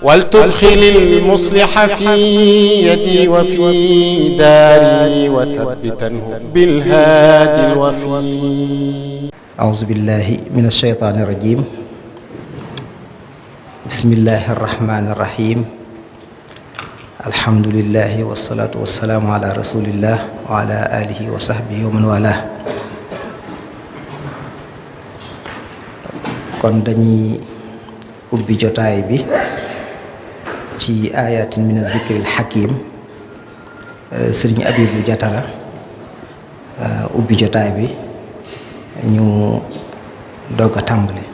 ولتدخل المصلح في يدي وفي داري وثبتنه بالهادي الوفي. أعوذ بالله من الشيطان الرجيم. بسم الله الرحمن الرحيم. الحمد لله والصلاة والسلام على رسول الله وعلى آله وصحبه ومن والاه. kon dañuy ubbi jotaay bi ci ayatin min az-zikril hakim. Sëriñ Abibu Jatara ubbi jotaay bi ñu doog a tàmbali.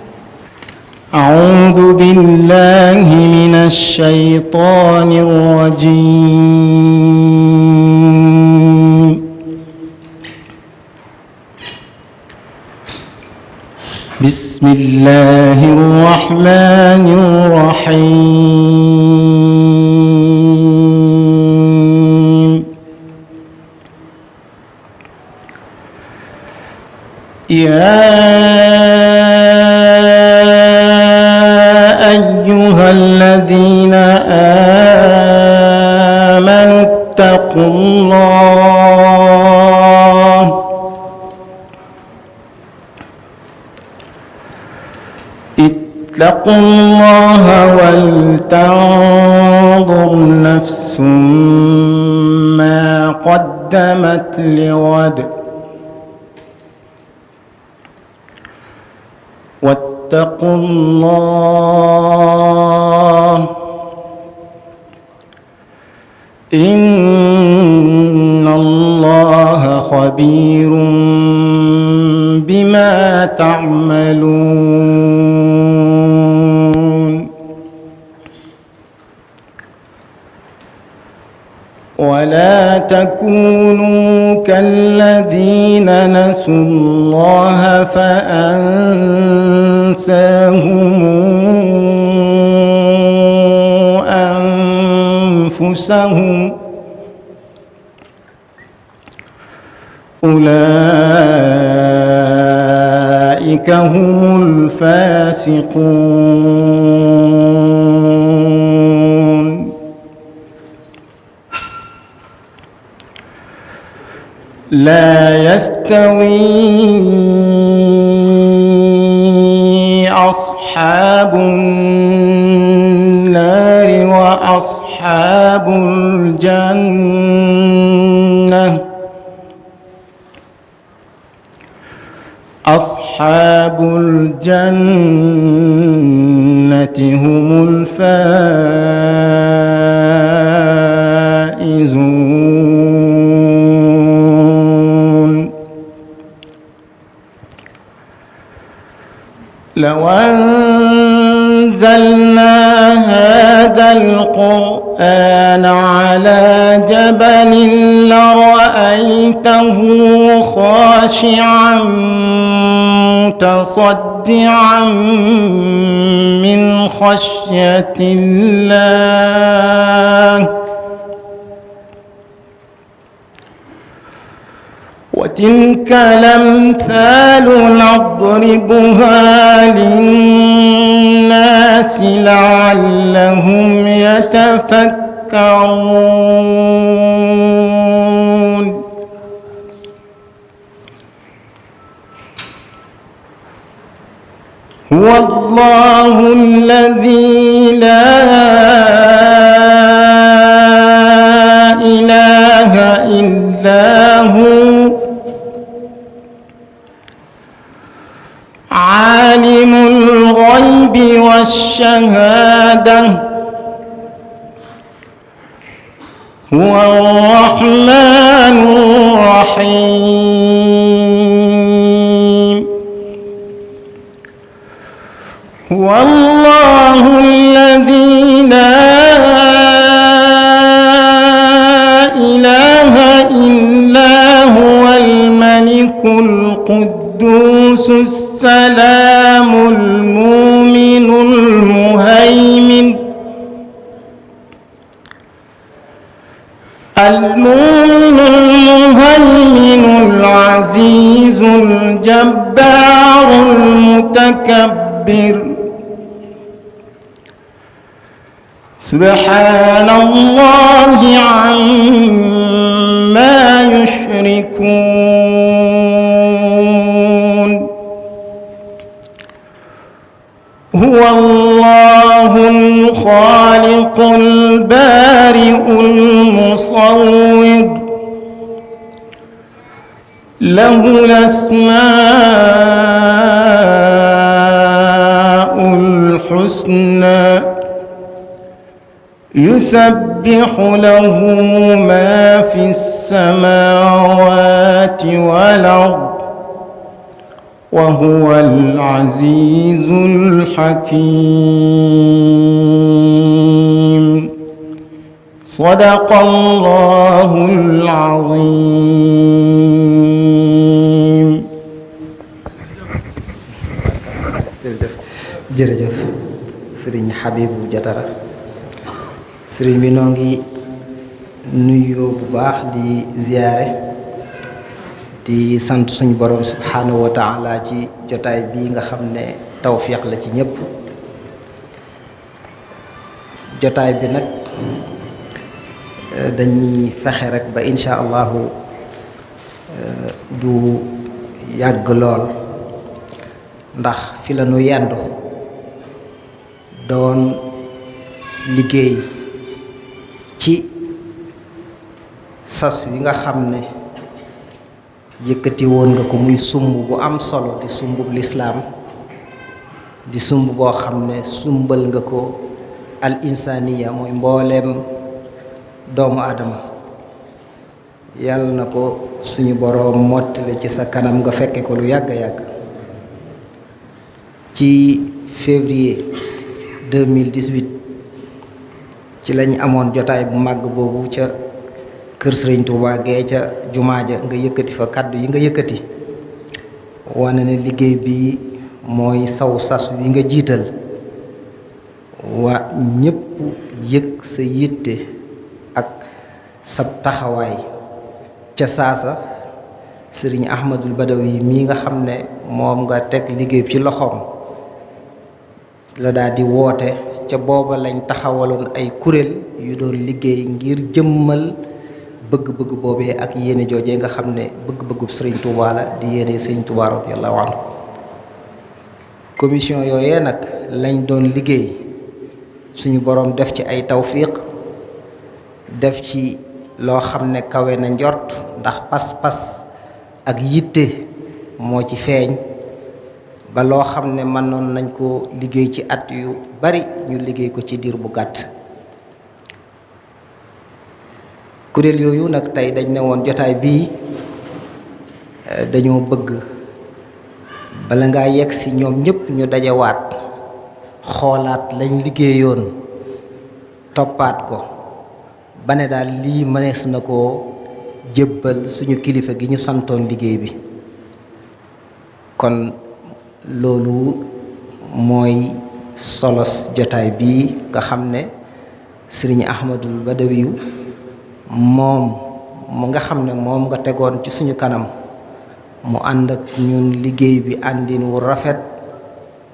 أعوذ بالله من الشيطان الرجيم. بسم الله الرحمن الرحيم. يا أيها الذين آمنوا اتقوا الله ولتنظر نفس ما قدمت لغد واتقوا الله إن الله خبير بما تعملون. ولا تكونوا كالذين نسوا الله فأنساهم أنفسهم أولئك هم الفاسقون. لا يستوي أصحاب النار وأصحاب الجنة. أصحاب الجنة هم الفائزون. لو أنزلنا هذا القرآن على جبل لرأيته خاشعا متصدعا من خشية الله. وتلك الأمثال نضربها للناس لعلهم يتفكرون. هو الله الذي لا إله إلا هو عالم الغيب والشهادة. هو الرحمن الرحيم. هو الله الذي لا إله إلا هو الملك القدوس السلام المؤمن المهيمن العزيز الجبار المتكبر. سبحان الله عما يشركون هو الله الخالق البارئ المصور له الأسماء الحسنى يسبح له ما في السماوات والأرض وهو العزيز الحكيم صدق الله العظيم. jërëjëf sëriñ Habibou Diatara sëriñ bi noo ngi nuyoo bu baax di ziyaare di sant suñu borom subhanahu wa taala ci jotaay bii nga xam ne tawfiq la ci ñëpp. jotaay bi nag dañuy fexe rek ba incha allahu du yàgg lool ndax fi la nu yendu doon liggéey ci sas wi nga xam ne yëkkati woon nga ko muy sumb bu am solo di sumbub lislaam di sumb boo xam ne sumbal nga ko al insaniya mooy mbooleem doomu aadama. yàlla na ko suñu boroom mottali ci sa kanam nga fekke ko lu yàgg yàgg. ci février 2018 ci lañ amoon jotaay bu màgg boobu ca kër Sëriñ Tuubaa gee ca jumaa ja nga yëkkati fa kàddu yi nga yëkkati wane ne liggéey bi mooy saw sas wi nga jiital waa ñépp yëg sa yitte ak sab taxawaay ca saasa Sëriñ Ahmadul Badawi mii nga xam ne moom nga teg liggéey bi ci loxoom la daal di woote ca booba lañ taxawaloon ay kuréel yu doon liggéey ngir jëmmal bëgg-bëgg boobee ak yéene joojee nga xam ne bëgg-bëggub Sëriñ Tuubaa la di yéene Sëriñ Tuubaa radiyallahu anhu. commission yooyee nag lañ doon liggéey suñu boroom def ci ay tawfiq def ci loo xam ne kawe na njort ndax pas-pas ak yitte moo ci feeñ ba loo xam ne mënoon nañ ko liggéey ci at yu bari ñu liggéey ko ci diir bu gàtt. kuréel yooyu nag tey dañ ne woon jotaay bii dañoo bëgg bala ngaa yegg si ñoom ñëpp ñu dajewaat xoolaat lañ liggéeyoon toppaat ko ba ne daal lii mënees na koo jébbal suñu kilifa gi ñu santoon liggéey bi. kon loolu mooy solos jotaay bii nga xam ne Sëriñ Ahmadul Badawiyu moom mu nga xam ne moom nga tegoon ci suñu kanam mu ànd ak ñun liggéey bi àndin wu rafet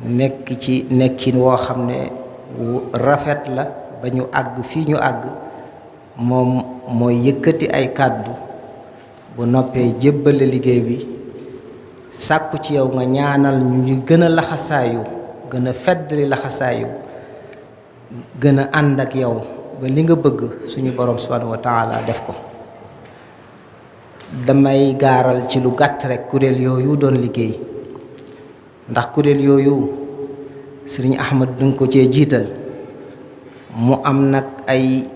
nekk ci nekkin woo xam ne wu rafet la ba ñu àgg fii ñu àgg moom mooy yëkkati ay kàddu bu noppee jébbale liggéey bi sàkku ci yow nga ñaanal ñu gën a laxasaayu gën a feddali laxasaayu gën a ànd ak yow ba li nga bëgg suñu borom subhanahu wa taala def ko. damay gaaral ci lu gàtt rek kuréel yooyu doon liggéey ndax kuréel yooyu Sëriñ Ahmad danga ko cee jiital mu am nag ay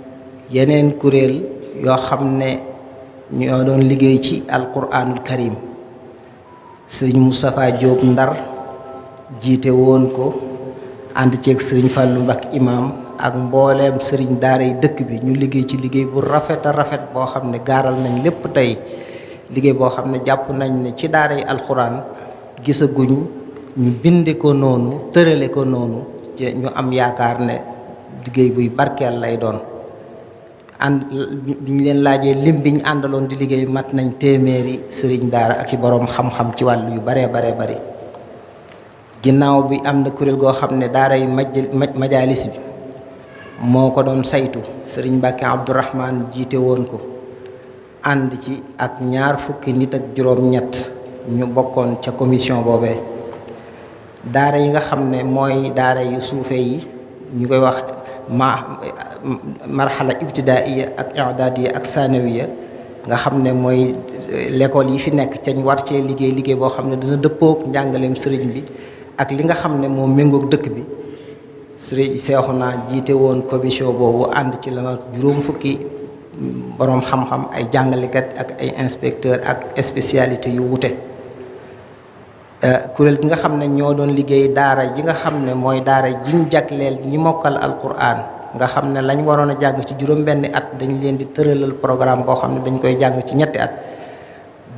yeneen kuréel yoo xam ne ñoo doon liggéey ci alquranul karim. Sëriñ Moustapha Diop Ndar jiite woon ko ànd ceeg Sëriñ Fàllu Mbak imam ak mbooleem sëriñ daara yi dëkk bi ñu liggéey ci liggéey bu rafet a rafet boo xam ne gaaral nañ lépp tey liggéey boo xam ne jàpp nañ ne ci daara yi alxuraan gisaguñ ñu binde ko noonu tërale ko noonu ñu am yaakaar ne liggéey buy barkeel lay doon. bi ñu leen laajee lim bi ñu àndaloon di liggéey mat nañ téeméeri sëriñ daara ak i boroom xam-xam ci wàllu yu baree bari ginnaaw bi am na kuréel goo xam ne daara yi majaalis bi moo ko doon saytu sëriñ Mbàkke Abdourahman jiite woon ko ànd ci ak 20 nit ak juróom-ñett ñu bokkoon ca commission boobee. daara yi nga xam ne mooy daara yu suufe yi ñu koy wax marxala ibtidaaiya ak i'daadiya ak sanawiya nga xam ne mooy l'école yi fi nekk ca ñu war cee liggéey boo xam ne dina dëppook njàngaleem sëriñ bi ak li nga xam ne moo méngoog dëkk bi. sëriñ Seexuna jiite woon commission boobu ànd ci la ma juróom fukki boroom xam-xam ay jàngalekat ak ay inspecteur ak spécialité yu wute. kuréel gi nga xam ne ñoo doon liggéey daara ji nga xam ne mooy daara jiñ jagleel ñi mokkal alquran nga xam ne lañ waroon a jàng ci juróom-benni at dañ leen di tëralal programme boo xam ne dañ koy jàng ci ñetti at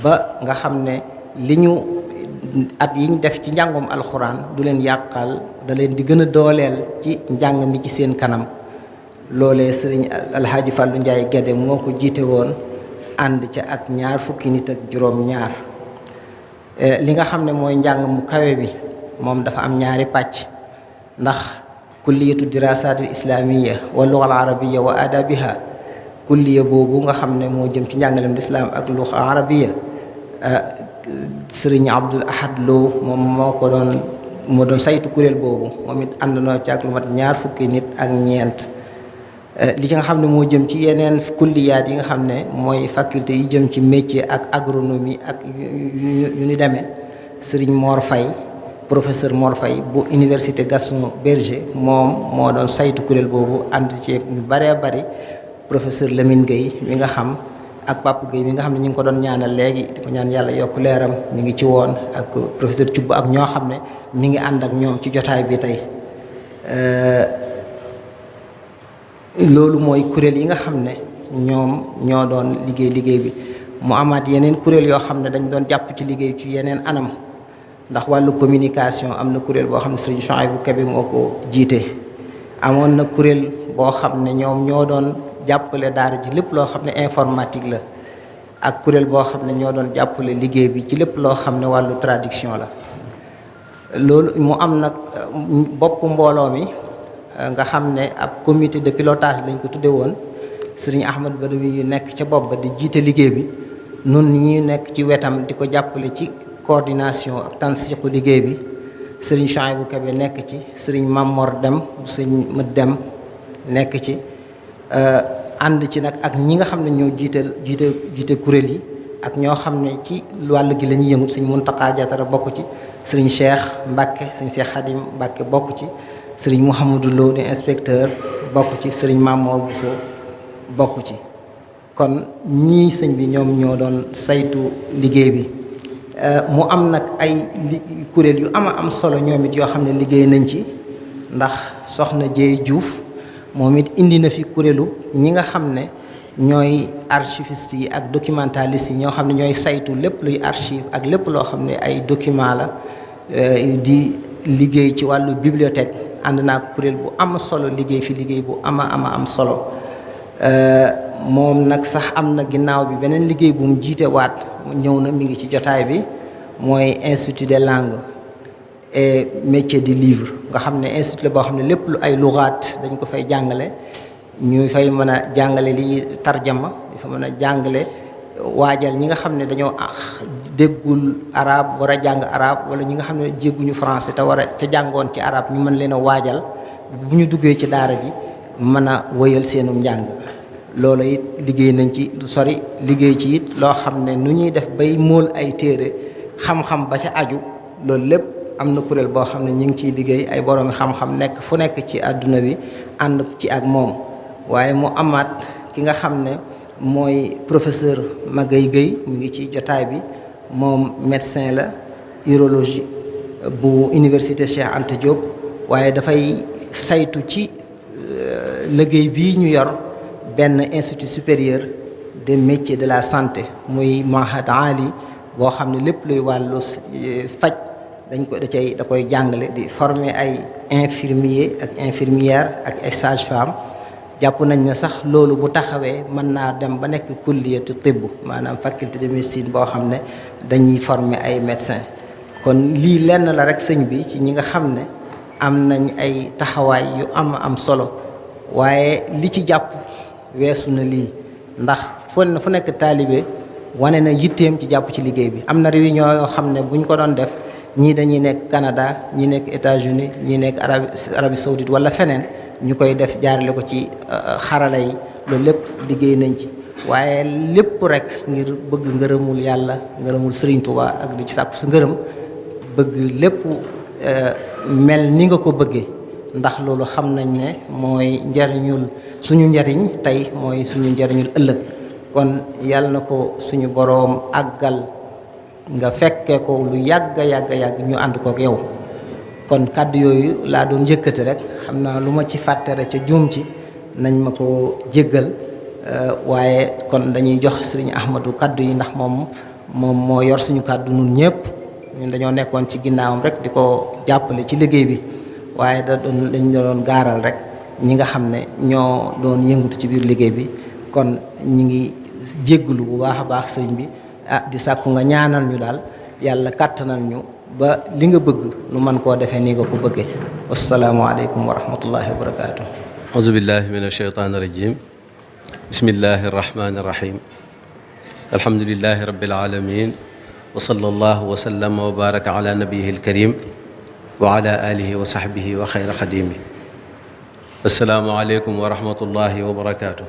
ba nga xam ne li ñu at yiñ def ci njàngum alxuraan du leen yàqal da leen di gën a dooleel ci njàng mi ci seen kanam. loolee sëriñ Alhaaji Fàllu Njaay Gédé moo ko jiite woon ànd ca ak 20 nit ak juróom-ñaar. li nga xam ne mooy njàng mu kawe bi moom dafa am ñaari pàcc ndax kulliyatu dirasaat al islamiya wa lugha al arabiya wa adabiha kulliya boobu nga xam ne moo jëm ci njàngalem lislaam ak lugha arabiya sëriñ Abdul Ahad Lo moom moo doon saytu kuréel boobu moom it ànd noo ci ak lu mat 20 nit ak ñeent. li nga xam ne moo jëm ci yeneen kulliyaat yi nga xam ne mooy faculté yi jëm ci métier ak agronomie ak yu ni demee sëriñ Mor Faye professeur Mor Faye bu université Gaston Berger moom moo doon saytu kuréel boobu ànd ci ñu bëree bëri professeur Lamine Gueye mi nga xam ak Papa Gueye mi nga xam ne ñu ngi ko doon ñaanal léegi di ko ñaan yàlla yokk leeram mi ngi ci woon ak professeur Thioub ak ñoo xam ne mi ngi ànd ak ñoom ci jotaay bi tey. loolu mooy kuréel yi nga xam ne ñoom ñoo doon liggéey bi mu amaat yeneen kuréel yoo xam ne dañ doon jàpp ci liggéey ci yeneen anam ndax wàllu communication am na kuréel boo xam ne sëriñ Chouaïbou Kébé moo ko jiite. amoon na kuréel boo xam ne ñoom ñoo doon jàppale daara ji lépp loo xam ne informatique la ak kuréel boo xam ne ñoo doon jàppale liggéey bi ci lépp loo xam ne wàllu traduction la. loolu mu am nag bopp mbooloo mi. nga xam ne ab comité de pilotage lañ ko tudde woon sëriñ Ahmad Badawi yu nekk ca bopp ba di jiite liggéey bi nun ñi nekk ci wetam di ko jàppale ci coordination ak tansiqu liggéey bi sëriñ Chouaïbou Kébé nekk ci sëriñ Mamor Dem sëriñ Mët Dem nekk ci ànd ci nag ak ñi nga xam ne ñoo jiite kuréel yi ak ñoo xam ne ci wàll gi la ñuy yëngut sëriñ Muntaqa Jatara bokk ci sëriñ Cheikh Mbacke sëriñ Cheikh Khadim Mbacke bokk ci sëriñ Mouhamadou Lo di inspecteur bokk ci sëriñ Mamor Bousso bokk ci kon ñii sëñ bi ñoom ñoo doon saytu liggéey bi mu am nag ay kuréel yu am solo ñoom it yoo xam ne liggéey nañ ci ndax soxna Jéey Diouf moom it indi na fi kuréelu ñi nga xam ne ñooy archiviste yi ak documentaliste yi ñoo xam ne ñooy saytu lépp luy archive ak lépp loo xam ne ay document la di liggéey ci wàllu bibliothèque ànd naa kuréel bu am solo liggéey fi liggéey bu am solo moom nag sax am na ginnaaw bi beneen liggéey bu mu jiite waat ñëw na mi ngi ci jotaay bi mooy institut des langues et métiers du livre nga xam ne institut la boo xam ne lépp lu ay lugaat dañ ko fay jàngale ñu fay mën a jàngale li tarjama ñu fa mën a jàngale waajal ñi nga xam ne dañoo déggul arab war a jàng arab wala ñi nga xam ne jégguñu français te jàngoon ci arab ñu mën leen a waajal bu ñu duggee ci daara ji mën a wëyal seenum njàng. loolu it liggéey nañ ci lu sori liggéey ci it loo xam ne nu ñuy def bay móol ay téere xam-xam ba ca aju loolu lépp am na kuréel boo xam ne ñu ngi ciy liggéey ay boroomi xam-xam nekk fu nekk ci àdduna bi ànd ci ak moom waaye mu amaat ki nga xam ne mooy professeur Magaye Gueye mu ngi ci jotaay bi moom médecin la urologie bu université Cheikh Anta Diop waaye dafay saytu ci liggéey bii ñu yor benn institut supérieur des métiers de la santé muy mahad ali boo xam ne lépp luy wàllu faj da koy jàngale di former ay infirmier ak infirmière ak ay sage-femme jàpp nañ ne sax loolu bu taxawee mën naa dem ba nekk kulliyatu tibb maanaam faculté de médecine boo xam ne dañuy former ay médecins kon lii lenn la rek sëñ bi ci ñi nga xam ne am nañ ay taxawaay yu am solo waaye li ci jàpp weesu na lii ndax fu nekk taalibe wane na yitteem ci jàpp ci liggéey bi. am na réunion yoo xam ne buñ ko doon def ñii dañuy nekk Canada ñii nekk États-Unis ñii nekk Arabie Saoudite wala feneen ñu koy def jaarale ko ci xarala yi loolu lépp liggéey nañ ci waaye lépp rek ngir bëgg ngërëmul yàlla ngërëmul Serigne Touba ak di ci sàkku sa ngërëm bëgg lépp mel ni nga ko bëggee ndax loolu xam nañ ne mooy njariñul suñu njariñ tey mooy suñu njariñul ëllëg kon yàlla na ko suñu boroom àggal nga fekkee ko lu yàgg ñu ànd kook yow. kon kàddu yooyu laa doon yëkkati rek xam naa lu ma ci fàtte rek ca juum ci nañ ma ko jéggal waaye kon dañuy jox Serigne Ahmadou kàddu yi ndax moom moo yor suñu kàddu nun ñëpp ñun dañoo nekkoon ci ginnaawam rek di ko jàppale ci liggéey bi waaye dañ doon gaaral rek ñi nga xam ne ñoo doon yëngatu ci biir liggéey bi kon ñi ngi jégglu bu baax a baax sëriñ bi di sàkku nga ñaanal ñu daal yàlla kàttanal ñu ba li nga bëgg nu mën koo defee nii nga ko bëggee wasalaamualeykum wa rahmatullahi wa barakaatu. auzu billahi min ashaytaani rajim bismillahi arrahmani irrahim alhamdulilahi rabbil alamin wa sallallahu wa sallama wa baraka ala nabiyihi alkarim wa ala alihi wa sahbihi wa xayra xadimi asalaamualeykum wa rahmatullahi wa barakaatu.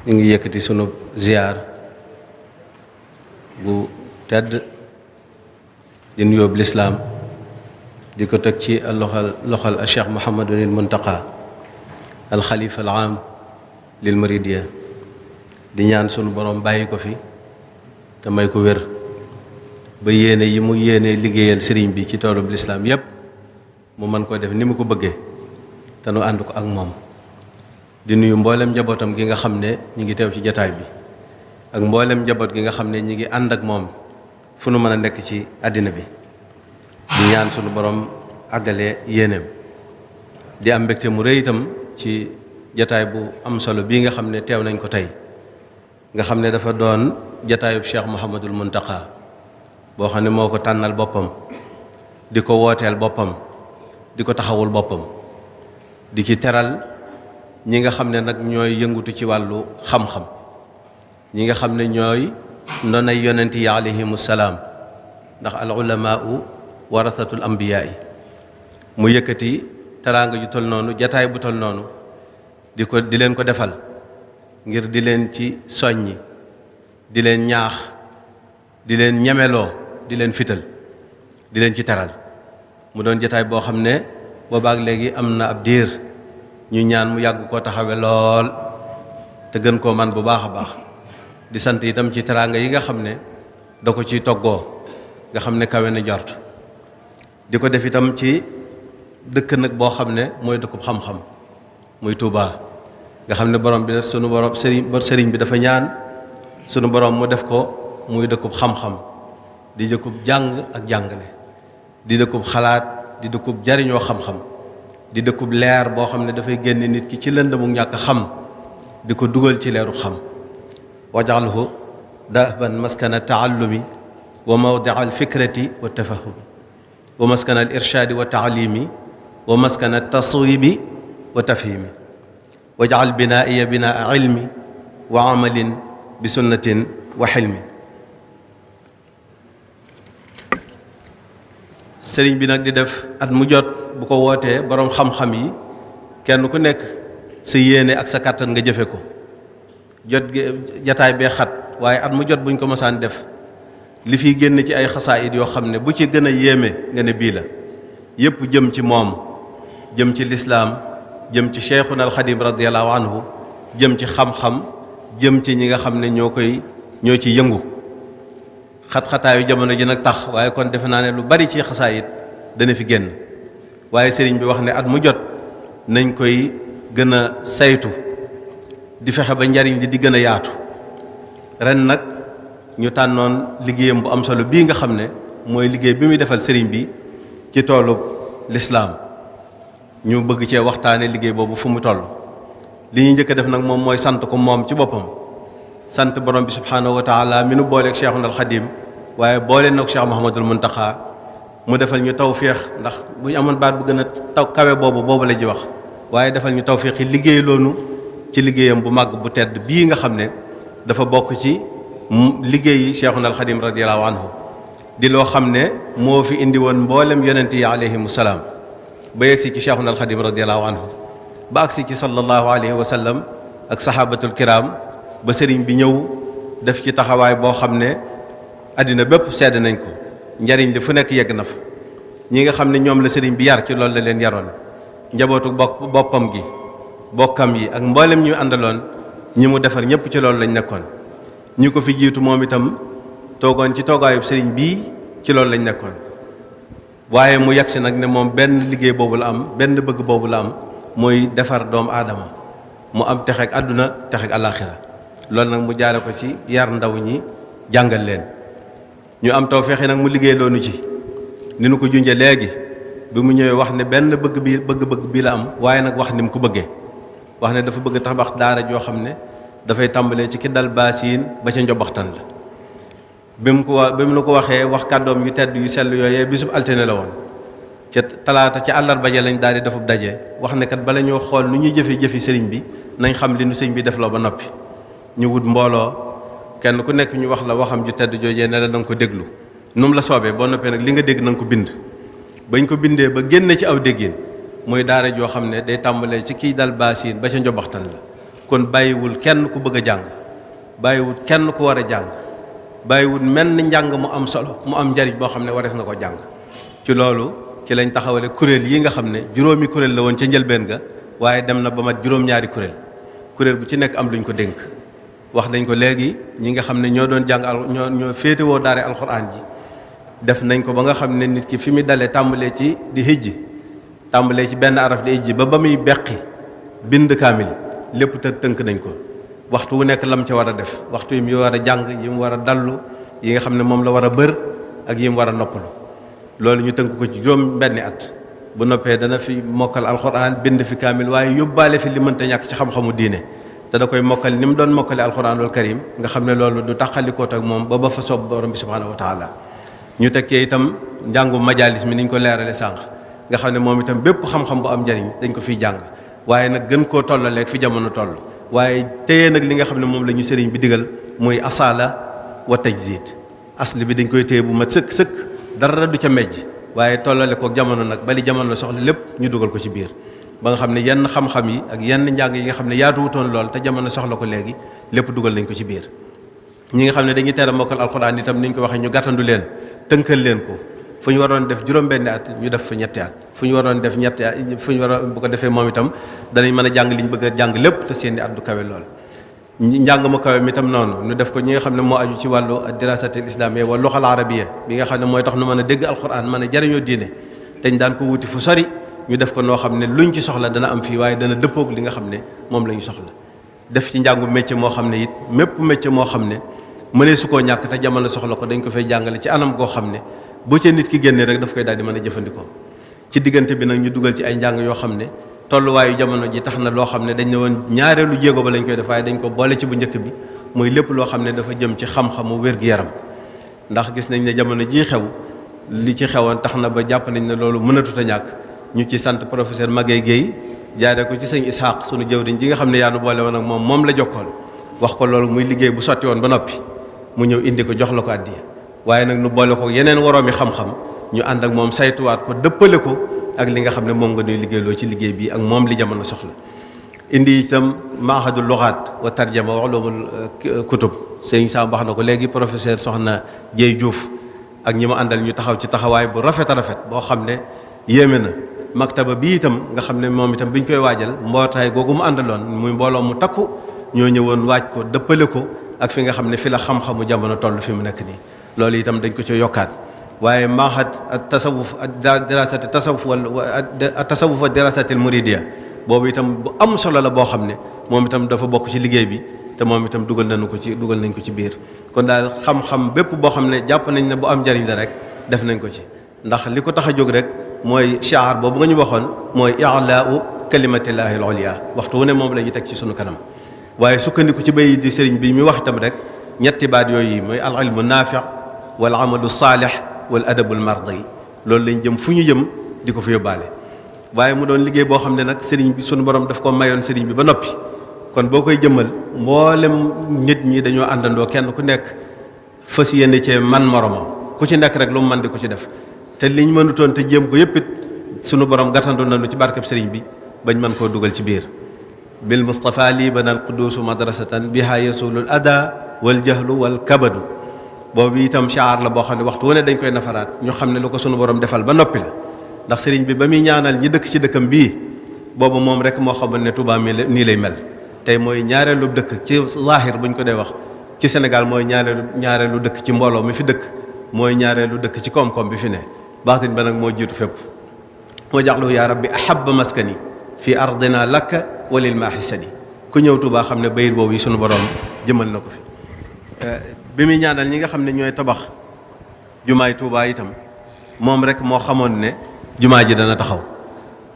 ñu ngi yëkkati sunu ziyaar bu tedd di nuyoob lislaam di ko teg ci loxal al cheikh Mouhamadul Muntaqa al xalifa al aam lil maridiya di ñaan sunu borom bàyyi ko fi te may ko wér ba yéene yi mu yéene liggéeyal sëriñ bi ci toolub lislaam yépp mu mën koo def ni mu ko bëggee te nu ànd ko ak moom. di nuyu mboolem njabootam gi nga xam ne ñi ngi teew ci jataay bi ak mboolem njaboot gi nga xam ne ñi ngi ànd ak moom fu nu mën a nekk ci àddina bi di ñaan sunu borom àggale yéeneem di am mbégte mu rëy itam ci jataay bu am solo bii nga xam ne teew nañ ko tey nga xam ne dafa doon jataayub Cheikh Mouhamadul Muntaqa boo xam ne moo ko tànnal boppam di ko wooteel boppam di ko taxawul boppam di ci teral ñi nga xam ne nag ñooy yëngutu ci wàllu xam-xam ñi nga xam ne ñooy ndonay yonent yi alayhimu salaam ndax al ulamaau warasatul ambiyaa yi mu yëkkati teraanga ju tol noonu jataay bu tol noonu di leen ko defal ngir di leen ci soññi di leen ñaax di leen ñemeloo di leen fital di leen ci teral mu doon jataay boo xam ne boobaak léegi am na ab diir ñu ñaan mu yàgg koo taxawe lool te gën koo man bu baax a baax di sant itam ci teraanga yi nga xam ne da ko ciy toggoo nga xam ne kawe na jort di ko def itam ci dëkk nag boo xam ne mooy dëkkub xam-xam muy Touba nga xam ne borom bi sunu borom sëriñ bi dafa ñaan sunu borom mu def ko muy dëkkub xam-xam di dëkkub jàng ak jàngale di dëkkub xalaat di dëkkub jariñoo xam-xam di dëkkub leer boo xam ne dafay génne nit ki ci lëndëmu ñàkk xam di ko dugal ci leeru xam wajalhu dahban maskana taallumi wa mawdia alfikrati wa tafahumi wa maskana al irshaadi wa taalimi wa maskana taswibi wa tafhimi wajal binaiya binaa ilmi wa amalin bi sunnatin wa xilmi. sëriñ bi nag di def at mu jot bu ko wootee boroom xam-xam yi kenn ku nekk sa yéene ak sa kàttan nga jëfe ko jataay bee xat waaye at mu jot buñ ko mosaan def li fiy génn ci ay xasaayid yoo xam ne bu ci gën a yéeme nga ne bii la yépp jëm ci moom jëm ci lislaam jëm ci cheikhuna alxadim radiallahu anhu jëm ci xam-xam jëm ci ñi nga xam ne ñoo ci yëngu xat-xataayu jamono ji nag tax waaye kon defe naa ne lu bari ci xasaayid dana fi génn waaye sëriñ bi wax ne at mu jot nañ koy gën a saytu di fexe ba njariñ li di gën a yaatu ren nag ñu tànnoon liggéeyam bu am solo bii nga xam ne mooy liggéey bi muy defal sëriñ bi ci toolub lislaam ñu bëgg cee waxtaane liggéey boobu fu mu toll li ñuy njëkk a def nag moom mooy sant ko moom ci boppam sant borom bi subhaanahu wa taala mi nu booleeg cheikhuna alxadim waaye boole nag cheikh Mouhamadul Muntaqa mu defal ñu tawféex ndax bu ñu amoon baat bu gën a kawe boobu la ji wax waaye defal ñu tawfiq yi liggéey loonu ci liggéeyam bu màgg bu tedd bii nga xam ne dafa bokk ci liggéeyi Cheikhuna al Xadim radiyallahu anhu di loo xam ne moo fi indi woon mboolem yonent yi alayhimu salaam ba yegsi ci Cheikhuna al Xadim radiyallahu anhu ba agsi ci sallallahu alayhi wa sallam ak sahabatul kiram ba sëriñ bi ñëw def ci taxawaay boo xam ne àddina bépp sedd nañ ko njariñ li fu nekk yegg na fa ñi nga xam ne ñoom la sëriñ bi yar ci loolu la leen yaroon njabootu boppam gi bokkam yi ak mboolem ñu àndaloon ñi mu defar ñëpp ci loolu lañ nekkoon ñi ko fi jiitu moom itam toogoon ci toogaayub sëriñ bii ci loolu lañ nekkoon waaye mu yegsi nag ne moom benn liggéey boobu la am benn bëgg boobu la am mooy defar doomu aadama mu am texeeg àdduna texeeg àllaaxira loolu nag mu jaare ko ci yar ndaw ñi jàngal leen ñu am tawfeex nag mu liggéey loonu ci ni nu ko junjee léegi bi mu ñëwee wax ne benn bëgg-bëgg bi la am waaye nag wax ni mu ko bëggee wax ne dafa bëgg tabax daara joo xam ne dafay tàmbalee ci ki dal baasiin ba ca njobaxtan la bi mu nu ko waxee wax kàddoom yu tedd yu sell yooyee bisub altine la woon ca talaata ci àllarba ja lañ daal di defub daje wax ne kat bala ñoo xool nu ñuy jëfi sëriñ bi nañ xam li nu sëriñ bi def la ba noppi ñu wut mbooloo kenn ku nekk ñu wax la waxam ju tedd joojee ne la na nga ko déglu nu mu la soobee boo noppee nag li nga dégg na nga ko bind bañ ko bindee ba génn ci aw déggin muy daara joo xam ne day tàmbalee ci kiy dal baasiin ba ca njobaxtan la kon bàyyiwul kenn ku bëgg a jàng bàyyiwul kenn ku war a jàng bàyyiwul menn njàng mu am solo mu am njariñ boo xam ne warees na ko jàng ci loolu ci lañ taxawale kuréel yi nga xam ne juróomi kuréel la woon ca njëlbeen ga waaye dem na ba mat juróom-ñaari kuréel bu ci nekk am luñ ko dénk wax nañ ko léegi ñi nga xam ne ñoo doon jàng ñoo féetewoo daara alxuraan ji def nañ ko ba nga xam ne nit ki fi mu dalee tàmbalee ci di hijji tàmbalee ci benn araf di hijji ba muy beqi bind kaamil lépp te tënk nañ ko waxtu wu nekk lam ca war a def waxtu yi mu war a jàng yi mu war a dallu yi nga xam ne moom la war a bër ak yi mu war a noppalu loolu ñu tënk ko ci juróom benni at bu noppee dana fi mokkal alxuraan bind fi kaamil waaye yóbbaale fi li mënta ñàkk ci xam-xamu diine te da koy mokkal ni mu doon mokkale alxuraanul karim nga xam ne loolu du taxalikoot ak moom ba fa soob borom bi subhaanahu wa taala ñu teg cee itam njàngu majalis mi niñ ko leerale sànq nga xam ne moom itam bépp xam-xam bu am njariñ dañ ko fiy jàng waaye nag gën koo tollaleeg fi jamono toll waaye téye nag li nga xam ne moom la ñu sëriñ bi digal muy asala wa tajzid asli bi dañ koy téye bu mat sëkk dara du ca mejj waaye tollale kook jamono nag bali jamono soxla lépp ñu dugal ko ci biir ba nga xam ne yenn xam-xam yi ak yenn njàng yi nga xam ne yaatuwutoon lool te jamono soxla ko léegi lépp dugal nañ ko ci biir ñi nga xam ne dañuy teel a mokkal alxuraan itam ni ñu ko waxee ñu gàttandu leen tënkal leen ko fu ñu waroon def juróom-benni at ñu def fa ñetti at fu ñu waroon def ñetti at fu ñu waroon bu ko defee moom itam danañ mën a jàng li ñu bëgg a jàng lépp te seeni at du kawe lool njàng mu kawe mi itam noonu ñu def ko ñi nga xam ne moo aju ci wàllu dirasatil islamiyya wala luxal arabiyya bi nga xam ne mooy tax nu mën a dégg alxuraan mën a jariñoo diine te ñu daan ko wuti fu sori ñu def ko noo xam ne luñ ci soxla dana am fii waaye dana dëppoog li nga xam ne moom la ñu soxla def ci njàngu métier moo xam ne it mépp métier moo xam ne mënee su koo ñàkk te jamono soxla ko dañ ko fay jàngale ci anam goo xam ne boo ca nit ki génnee rek daf koy daal di mën a jëfandikoo ci diggante bi nag ñu dugal ci ay njàng yoo xam ne tolluwaayu jamono ji tax na loo xam ne dañ ne woon ñaareelu jéego ba lañ koy def waaye dañ ko boole ci bu njëkk bi muy lépp loo xam ne dafa jëm ci xam-xamu wér-gu-yaram ndax gis nañ ne jamono jii xew li ci xewoon tax na ba jàpp nañ ne loolu mënatut a ñàkk ñu ci sant professeur Maguette Guèye jaaree ko ci sëñ Ishaq sunu jëwriñ ji nga xam ne yaa nu boole woon ak moom la jokkool wax ko loolu muy liggéey bu sotti woon ba noppi mu ñëw indi ko jox la ko addiya waaye nag nu boole ko yeneen woroomi xam-xam ñu ànd ak moom saytuwaat ko dëppale ko ak li nga xam ne moom nga nuy liggéeyloo ci liggéey bi ak moom li jamono soxla indi itam mahadul luxaat wa tarjama wa ulumul kutub sëñ Sam wax na ko léegi professeur soxna Dieye Diouf ak ñi ma àndal ñu taxaw ci taxawaay bu rafet a rafet boo xam ne yéeme na maktaba bi itam nga xam ne moom itam bi ñu koy waajal mbootaay googu mu àndaloon muy mbooloo mu takku ñoo ñëwoon waaj ko dëppale ko ak fi nga xam ne fi la xam-xamu jamono toll fi mu nekk nii loolu itam dañ ko ci yokkaat waaye maaxat at tasawuf dirasati tasawuf wala tasawuf wa dirasatil muridiya boobu itam bu am solo la boo xam ne moom itam dafa bokk ci liggéey bi te moom itam dugal nañ ko ci biir kon daal xam-xam bépp boo xam ne jàpp nañ ne bu am njariñ la rek def nañ ko ci ndax li ko tax a jóg rek mooy shaar boobu nga ñu waxoon mooy i'laa'u kalimatillahi al-ulya waxtu wu ne moom la ñu teg ci sunu kanam waaye sukkandiku ci bay di sëriñ bi mi wax itam rek ñetti baat yooyu mooy al ilmu naafi' wal amalu saalih wal adabul mardi loolu lañ jëm fu ñu jëm di ko fi yóbbaale waaye mu doon liggéey boo xam ne nag sëriñ bi sunu borom daf ko mayoon sëriñ bi ba noppi. kon boo koy jëmmal mboolem nit ñi dañoo àndandoo kenn ku nekk fas yéene cee man moromam ku ci nekk rek lu mu man di ko ci def te liñ mënutoon te jéem ko yëpp it sunu borom gàttandu nañu ci barkeb sëriñ bi bañ mën koo dugal ci biir. bil Mustafa lii banal quduusu madrasatan biha yasulul ada wal jahlu wal kabadu boobu itam shaar la boo xam ne waxtu wu ne dañ koy nafaraat ñu xam ne lu ko sunu borom defal ba noppi la ndax sëriñ bi ba muy ñaanal ñi dëkk ci dëkkam bii boobu moom rek moo xamoon ne Touba mi nii lay mel. tey mooy ñaareelu dëkk ci zahir buñ ko dee wax ci Sénégal mooy ñaareelu dëkk ci mbooloo mi fi dëkk mooy ñaareelu dëkk ci koom-koom bi fi ne baatin ba nag moo jiitu fépp. moo jaxlu yaa rabbi ahabba maskani fi ardina lakka walil maaxisani ku ñëw Touba xam ne bayit boobu yi sunu borom jëmal na ko fi. bi muy ñaanal ñi nga xam ne ñooy tabax jumaay Touba itam moom rek moo xamoon ne jumaa ji dana taxaw.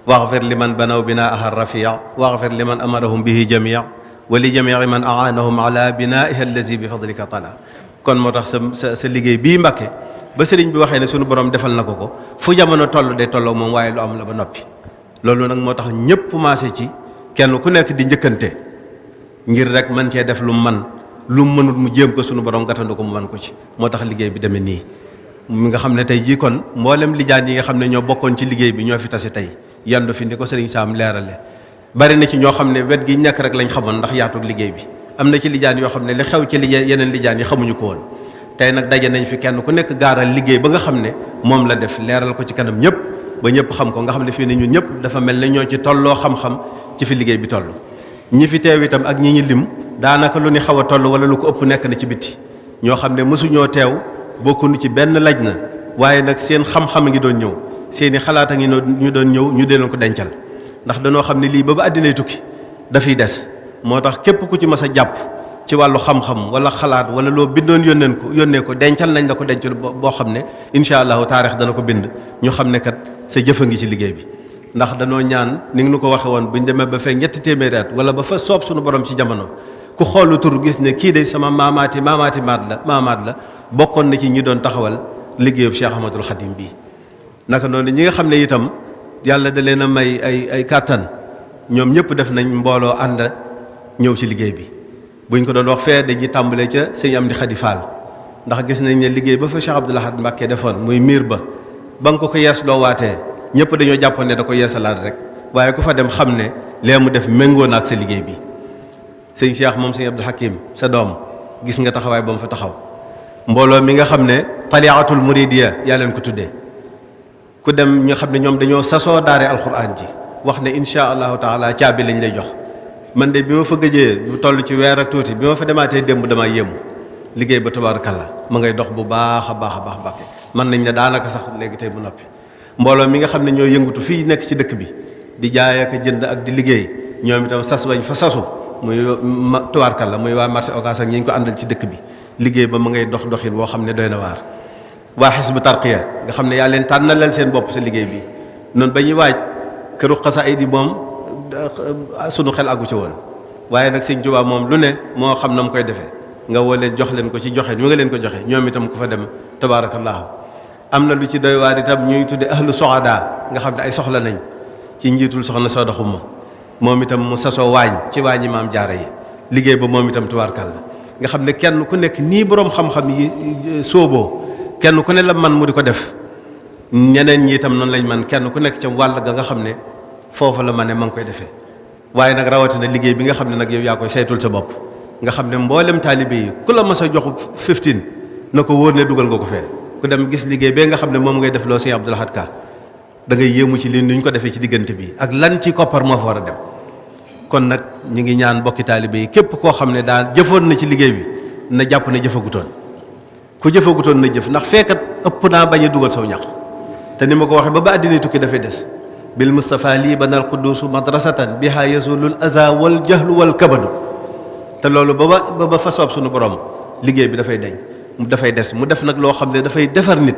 waxfir liman banaw binaaha rafia waxfir liman amarahum bihi jamia wa li jamii man aanahum ala binaiha allazi bi fadlika tala kon moo tax sa liggéey bii Mbàkke ba sëriñ bi waxee ne sunu borom defal na ko fu jamono toll day tolloo moom waaye lu am la ba noppi. loolu nag moo tax ñëpp maase ci kenn ku nekk di njëkkante ngir rek man cee def lu man lu mu mënut mu jéem ko sunu borom gàttandu ko mu man ko ci moo tax liggéey bi demee nii. mi nga xam ne tey jii kon mboolem lijaan yi nga xam ne ñoo bokkoon ci liggéey bi ñoo fi tase tey yandu fi ni ko sëriñ Saam leerale bari na ci ñoo xam ne wet gi nekk rek lañ xamoon ndax yaatug liggéey bi am na ci lijaan yoo xam ne li xew ci yeneen lijaan yi xamuñu ko woon tey nag daje nañ fi kenn ku nekk gaaral liggéey ba nga xam ne moom la def leeral ko ci kanam ñëpp ba ñëpp xam ko nga xam ne fii ne ñun ñëpp dafa mel ne ñoo ci tolloo xam-xam ci fi liggéey bi toll. ñi fi teew itam ak ñi ñu lim daanaka lu ni xaw a toll wala lu ko ëpp nekk na ci bitti ñoo xam ne mësuñoo teew bokkuñu ci benn laj na waaye nag seen xam-xam a ngi doon ñëw seeni xalaat a ngi ñu doon ñëw ñu dee ko dencal ndax danoo xam ne lii ba àddinay tukki dafay des moo tax képp ku ci mas a jàpp ci wàllu xam-xam wala xalaat wala loo bindoon yónnee ko dencal nañ la ko dencal boo xam ne incha allahu taarix dana ko bind ñu xam ne kat sa jëfa ngi ci liggéey bi. ndax danoo ñaan ni nga nu ko waxe woon buñ demee ba fekk 3 téeméeri at wala ba fa soob suñu borom ci jamono ku xoolu tur gis ne kii de sama maamaat la bokkoon na ci ñi doon taxawal liggéeyub Cheikh Ahmadul Khadim bii. naka noonu ñi nga xam ne itam yàlla da leen a may ay kàttan ñoom ñëpp def nañ mbooloo ànd ñëw ci liggéey bi buñ ko doon wax fee dañuy tàmbalee ca sëñ Amdi Khady Fall ndax gis nañ ne liggéey ba fa Cheikh Abdoul Ahad Mbacké defoon muy miir ba nga ko yees loo waatee ñëpp dañoo jàppoon ne da ko yeesalaat rek waaye ku fa dem xam ne lee mu def méngoo na ak sa liggéey bi. sëñ Cheikh moom sëñ Abdou Hakim sa doom gis nga taxawaay ba mu fa taxaw mbooloo mi nga xam ne taliatul muridiya yaa leen ko tuddee ku dem ñu xam ne ñoom dañoo sasoo daare alquran ji wax ne insha allahu taala caabi lañ lay jox. man de bi ma fa gëjee bu toll ci weer ak tuuti bi ma fa demaatee démb damaa yéemu liggéey ba tabarakallah ma ngay dox bu baax a baax Mbàkke mën nañ ne daanaka sax léegi tey bu noppi. mbooloo mi nga xam ne ñoo yëngutu fii nekk ci dëkk bi di jaay ak jënd ak di liggéey ñoom itam sas bañ fa sasu muy tabarakallah muy waa marché Ocass ak ñi ñu ko àndal ci dëkk bi liggéey ba ma ngay dox doxin boo xam ne doy na waar. waa Hizbu Tarqiya nga xam ne yaa leen tànnalal seen bopp sa liggéey bi noonu ba ñuy waaj këru xasaayid yi moom sunu xel àggu ci woon waaye nag sëñ Tuubaa moom lu ne moo xam na mu koy defee nga woo leen jox leen ko ci joxe ñu nga leen ko joxe ñoom itam ku fa dem tabaarakallaahu am na lu ci doy waar itam ñuy tudde ahlu soxadaa nga xam ne ay soxla nañ ci njiitul soxna Sooda Xuma moom itam mu sasoo waañ ci waañi maam jaara yi liggéey ba moom itam tabaarakallaa nga xam ne kenn ku nekk nii boroom xam-xam yi sooboo kenn ku ne la man mu di ko def ñeneen ñi itam noonu lañ man kenn ku nekk ca wàll ga nga xam ne foofu la ma ne ma ngi koy defee waaye nag rawatina liggéey bi nga xam ne nag yow yaa koy saytul sa bopp nga xam ne mboolem taalibe yi ku la mas a joxu 15 na ko wóor ne dugal nga ko fee ku dem gis liggéey bee nga xam ne moom ngay def loo Sëñ Abdoul Ahad Ka da ngay yéemu ci li ñu ko defee ci diggante bi ak lan ci koppar moo fa war a dem kon nag ñu ngi ñaan bokki taalibe yi képp koo xam ne daal jëfoon na ci liggéey bi na jàpp ne jëfagutoon ku jëfagutoon na jëf ndax fekkat ëpp naa bañ a dugal saw ñax te ni ma ko waxee ba àddina tukki dafay des bil Mustafa lii banal quduusu madrasatan biha yazulul aza wal jahlu wal kabadu te loolu ba fa soob suñu borom liggéey bi dafay dañ dafay des mu def nag loo xam ne dafay defar nit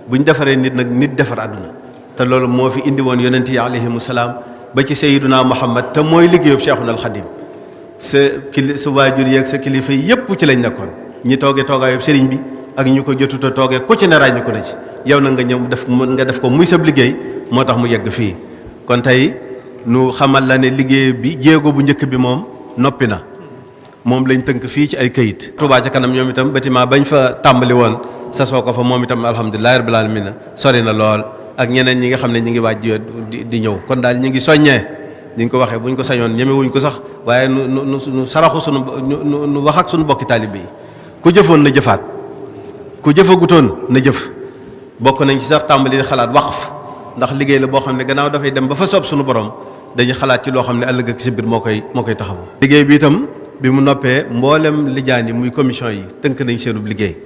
bu ñu defaree nit nag nit defar àdduna te loolu moo fi indi woon yonent yi alayhimu salaam ba ci sayyiduna Muhammad te mooy liggéeyub Cheikhuna al Xadim sa waajur yeeg sa kilifa yi yépp ci lañ nekkoon ñi toogee toogaayub sëriñ bi ak ñu ko jotuta toogee ku ci ne ràññu ko na ci yow nag nga ñëw nga def ko muy sab liggéey moo tax mu yegg fii kon tey nu xamal la ne liggéey bi jéego bu njëkk bi moom noppi na moom lañ tënk fii ci ay këyit. Touba ca kanam ñoom itam bâtiment bañ fa tàmbali woon sasoo ko fa moom itam alhamdulilahi rabbil alamin sori na lool ak ñeneen ñi nga xam ne ñu ngi waaj di ñëw kon daal ñu ngi soññee ni ñu ko waxee buñ ko sañoon ñemewuñ ko sax waaye nu saraxu sunu nu wax ak sunu bokki taalibe yi ku jëfoon na jëfaat ku jëfagutoon na jëf bokk nañ ci sax tàmbali di xalaat waqf ndax liggéey la boo xam ne gannaaw dafay dem ba fa soob sunu borom dañuy xalaat ci loo xam ne ëllëg ak si biir moo koy taxawu. liggéey bi itam bi mu noppee mboolem lijaan yi muy commission yi tënk nañ seenub liggéey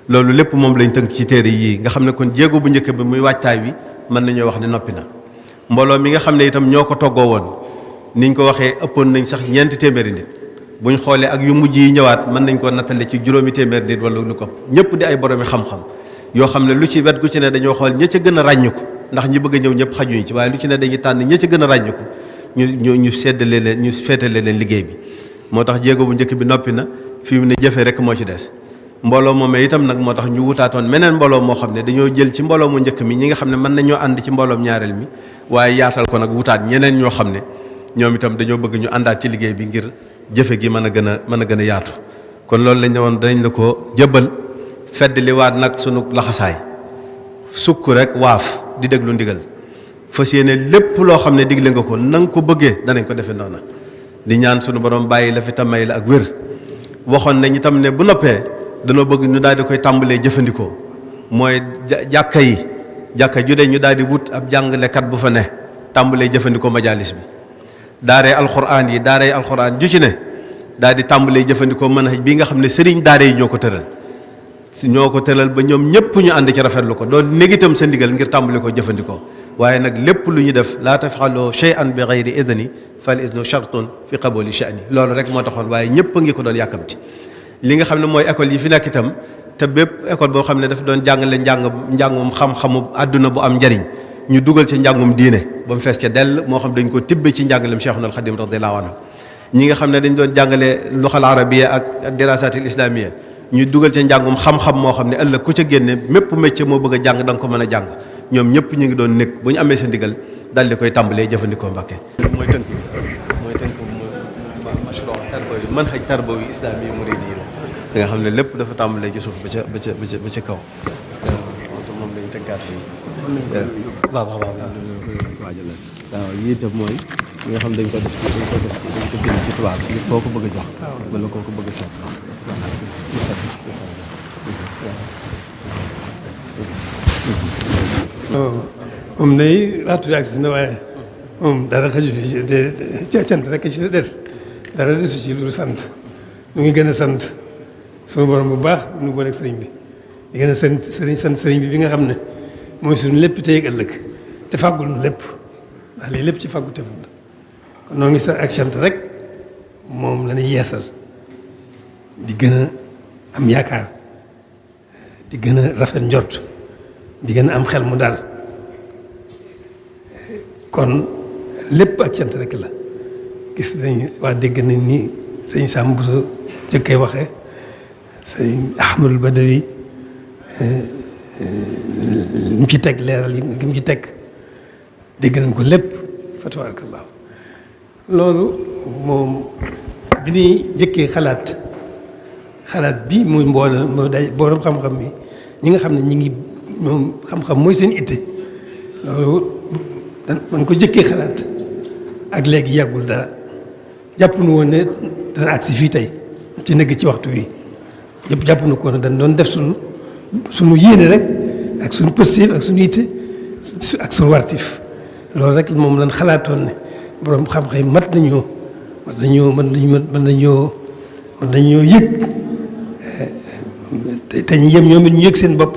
loolu lépp moom lañ tënk ci téere yii nga xam ne kon jéego bu njëkk bi muy waajtaay wi mën nañoo wax ne noppi na mbooloo mi nga xam ne itam ñoo ko toggoo woon niñ ko waxee ëppoon nañ sax 4 téeméeri nit buñ xoolee ak yu mujj yi ñëwaat mën nañ ko nattale ci 5 téeméeri nit wala lu ko ñëpp di ay boroomi xam-xam yoo xam ne lu ci wet gu ci ne dañoo xool ña ca gën a ràññiku ndax ñi bëgg a ñëw ñëpp xajuñ ci waaye lu ci ne dañuy tànn ña ca gën a ràññiku ñu séddale leen ñu féetale leen liggéey bi moo tax jéego bu njëkk bi noppi na fi mu ne jëfe rek moo ci des mbooloo moomee itam nag moo tax ñu wutaatoon meneen mbooloo moo xam ne dañoo jël ci mbooloo mu njëkk mi ñi nga xam ne mën nañoo ànd ci mbooloom ñaareel mi waaye yaatal ko nag wutaat ñeneen ñoo xam ne ñoom itam dañoo bëgg ñu àndaat ci liggéey bi ngir jëfe gi mën a gën a yaatu kon loolu lañ ne woon danañ la ko jëbbal fedd li waat nag sunu laxasaay sukk rek waaf di déglu ndigal fas yéene lépp loo xam ne digle nga ko na nga ko bëggee danañ ko defee noona di ñaan sunu borom bàyyi la fi tamay la ak wér waxoon nañ itam ne bu noppee danoo bëgg ñu daal di koy tàmbalee jëfandikoo mooy jàkka yi jàkka ju de ñu daal di wut ab jàngalekat bu fa ne tàmbalee jëfandikoo majalis bi daaree alxuraan yi daaree alxuraan ju ci ne daal di tàmbalee jëfandikoo manhaj bii nga xam ne sëriñ daare yi ñoo ko tëral ba ñoom ñëpp ñu ànd ci rafetlu ko doon néeg itam sa ndigal ngir tàmbali ko jëfandikoo waaye nag lépp lu ñu def laa tafaloo shay'an bi ghayri idni fal idnu shartun fi qabuli sha'ni loolu rek moo taxoon waaye ñëpp a ngi ko doon yàkkamti li nga xam ne mooy école yi fi nekk itam te bépp école boo xam ne dafa doon jàngale njàngum xam-xamu àdduna bu am njariñ ñu dugal ci njàngum diine ba mu fees ca dell moo xam dañ ko tibbe ci njàngalem Cheikhul al Khadim radiyallahu anhu ñi nga xam ne dañ doon jàngale luxal arabiya ak dirasatil islamiyya ñu dugal ca njàngum xam-xam moo xam ne ëllëg ku ca génne mépp métier moo bëgg a jàng da nga ko mën a jàng ñoom ñëpp ñu ngi doon nekk bu ñu amee sa ndigal dal di koy tàmbalee jëfandikoo Mbàkke mooy tënk mashru tarbawi manhaj tarbawi islami muridi da nga xam ne lépp dafa tàmbalee ci suuf ba ca kaw moom lañ tënkaat fii waaw yii itam mooy li nga xam dañ ko bind ci tubaab bi koo ko bëgg a jox wala koo ko bëgg a seet moom day waxtu bi agsi na waaye moom dara xaju fi de cant rek ci des dara desu ci lu sant ñu ngi gën a sant suñu borom bu baax nu booleeg sëriñ bi di gën a sant sëriñ bi nga xam ne mooy suñu lépp tey ak ëllëg te fàggul nu lépp ndax lii lépp ci fàggu teful la kon noo ngi sa ak sant rek moom la ñuy yeesal di gën a am yaakaar di gën a rafet njort di gën a am xel mu daal kon lépp ak cant rek la gis nañ waa dégg nañ ni sëñ Sam bu so jëkkee waxee sëñ Ahmadul Badawi mu ci teg leeral yi mu ci teg dégg nañ ko lépp fa tabarakallah loolu moom bi ñuy jëkkee xalaat bi muy moo day borom xam-xam mi ñi nga xam ne ñi ngi moom xam-xam mooy seen itte loolu man ko jëkkee xalaat ak léegi yàggul dara jàpp nu woon ne dana agsi fii tey ci nëgg ci waxtu wi yëpp jàpp nu ko ne dañ doon def suñu yéene rek ak suñu positif ak suñu itte ak suñu wartif loolu rek moom lañ xalaatoon ne borom xam-xam mat nañoo yëg te ñu yem ñoom it ñu yëg seen bopp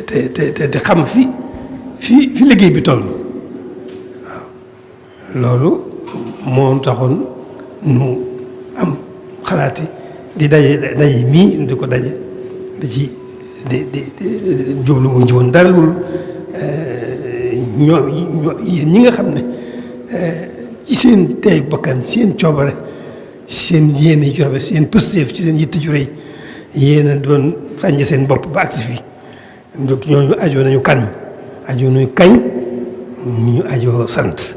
te xam fi liggéey bi toll waaw loolu moo taxoon nu am xalaati di daje mii di ko daje di jublu wuñ ci woon dara loolu ñi nga xam ne ci seen tey bakkan seen coobare seen yéene ju rafet seen pësteef ci seen yitte ju rëy yéen a doon ràññe seen bopp ba agsi fii donc ñooñu ajoo nañu kañ ñu ajoo sant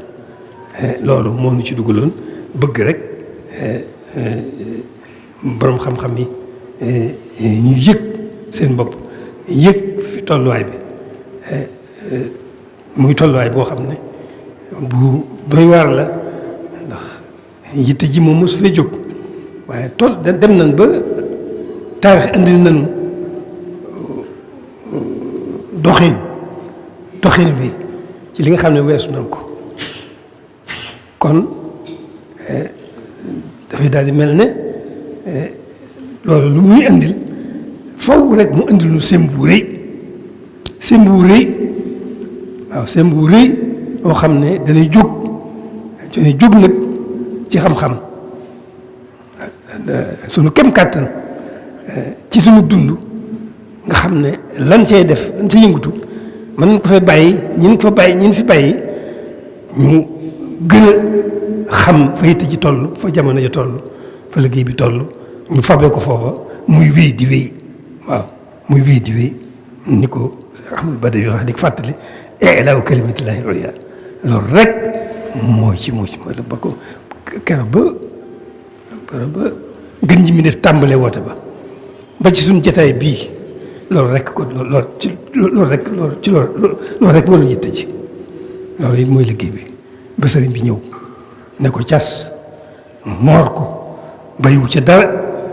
loolu moo ñu ci dugaloon bëgg rek boroom xam-xam yi ñu yëg seen bopp yëg fi tolluwaay bi muy tolluwaay boo xam ne bu doy waar la ndax yitte ji moom mosu fee jóg waaye dem nañ ba taarix indil nañu doxin bi ci li nga xam ne weesu nañ ko kon dafay daal di mel ne loolu lu muy indil faw rek mu indil nu semb bu rëy waaw semb bu rëy boo xam ne danay jóg nag ci xam-xam sunu kem kàttan ci sunu dund nga xam ne lan cay def lan ca yëngatu mën nañ ko fay bàyyi ñin fi bàyyi ñu gën a xam fa yitte ci toll fa jamono ji toll fa liggéey bi toll ñu fabee ko foofa muy wéy di wéy waaw muy wéy di wéy ni ko Ahmadu Badawi yi wax di fàttali ilaahu kalimatillahi al-ulya loolu rek moo ci ba ko keroog ba gën ji mi def tàmbalee woote ba ci suñu jotaay bii loolu rek moo ñu yitte ci loolu it mooy liggéey bi ba sëriñ bi ñëw ne ko cas moor ko bayiwu ca dara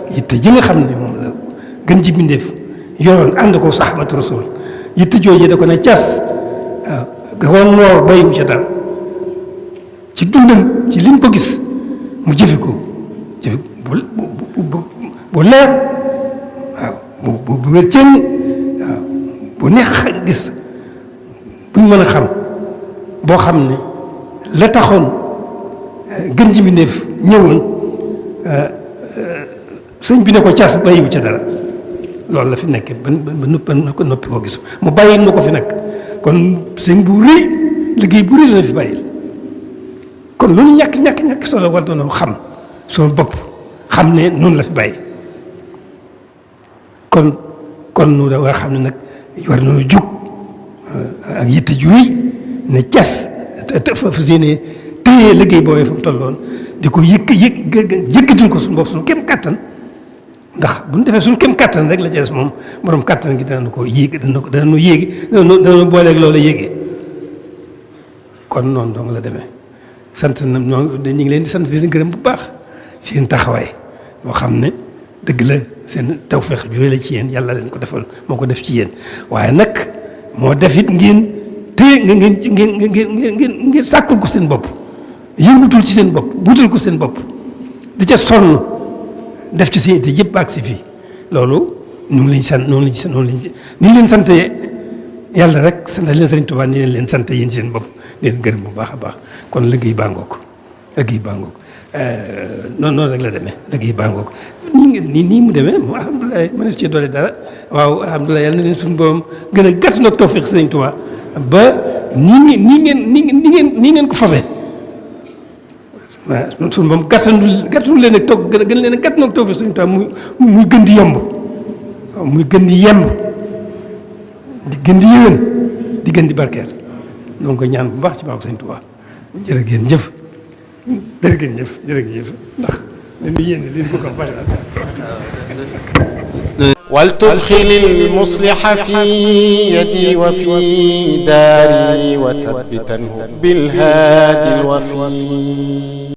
yitte ji nga xam ne moom la gën ji bindeef yoroon ànd ko saxaabatu rasul yitte jooju da ko ne cas waaw nga woon moor bayiwu ca dara ci dundam ci lim ko gis mu jëfe bu leer waaw bu wér cëng waaw bu neex gis buñ mën a xam boo xam ne la taxoon gën ji mbindéef ñëwoon sëñ bi ne ko cas bàyyiwu ca dara loolu la fi nekkee ba noppi koo gis mu bàyyi nu ko fi nag kon sëñ bu rëy liggéey bu rëy la fi bàyyil kon loolu ñàkk solo war doon xam suñu bopp xam ne noonu la fi bàyyi kon nu da war a xam ne nag war nañu jóg ak yitte ju rëy ne cas te fa yéene téye liggéey boobee fa mu tolloon di ko yëkkatil ko suñu bopp suñu kem kattan ndax bu ñu defee suñu kem kattan rek la ca des moom borom kattan gi dana ko yéeg dana yéegi dana booleeg loolu yéegee kon noonu dong la demee sant na ñu ngi leen di sant di leen gërëm bu baax seen taxawaay boo xam ne dëgg la seen tawfeex ju la ci yéen yàlla leen ko defal moo ko def ci yéen waaye nag moo def it ngeen ngeen sàkkul ko seen bopp yëngutul ci seen bopp wutal ko seen bopp di ca sonn def ci seen it yëpp ak si fii loolu ñu ngi leen sant ni leen sante yàlla rek sant leen Sëriñ Tuubaa ni leen sant yéen seen bopp di leen gërëm bu baax a baax kon liggéey baa ngoog noonu rek la demee liggéey baa ngoog nii mu demee moom alhamdulilah mënees cee doole dara waaw alhamdulilah yàlla na leen suñu borom gën a gàtt nag tawfiq Sëriñ Tuubaa ba nii ngeen ko fabee waaw suñu borom gàttanu leen ak toog gën leen a gàtt nag tawfiq Sëriñ Tuubaa muy gën di yomb muy gën di yemb di gën di yéwén di gën di barkeel donc ko ñaan bu baax ci baaxu Sëriñ Tuubaa jërë ngeen jëf ndax dañuy yéene li ñu bëgg a bari ولتدخل المصلح في يدي وفي داري وتثبتنه بالهادي الوفي